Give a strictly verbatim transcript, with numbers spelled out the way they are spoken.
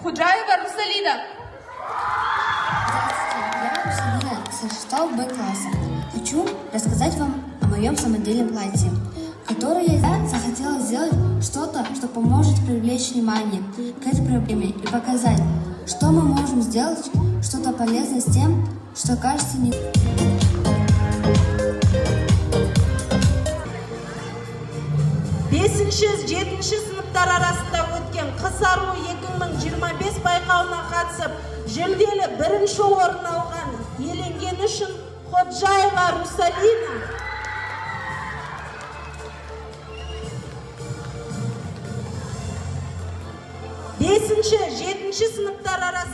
Худжаева Русалина. Здравствуйте, я Русалина со шестого Б класса. Хочу рассказать вам о моем самодельном платье, которое я захотела сделать что-то, что поможет привлечь внимание к этой проблеме и показать, что мы можем сделать что-то полезное с тем, что кажется не... بەشىنچى، يەتتىنچى سىنىپلار ئارىسىدا ئۆتكەن قىز ئارۇ ئىككى مىڭ يىگىرمە بەش بايقاۋىغا قاتنىشىپ، جۈلدىلىك بىرىنچى ئورۇن ئالغان يېلىنگىنى ئۈچۈن خوجايېۋا رۇسالىنا. بەشىنچى، يەتتىنچى سىنىپلار ئارىسىدا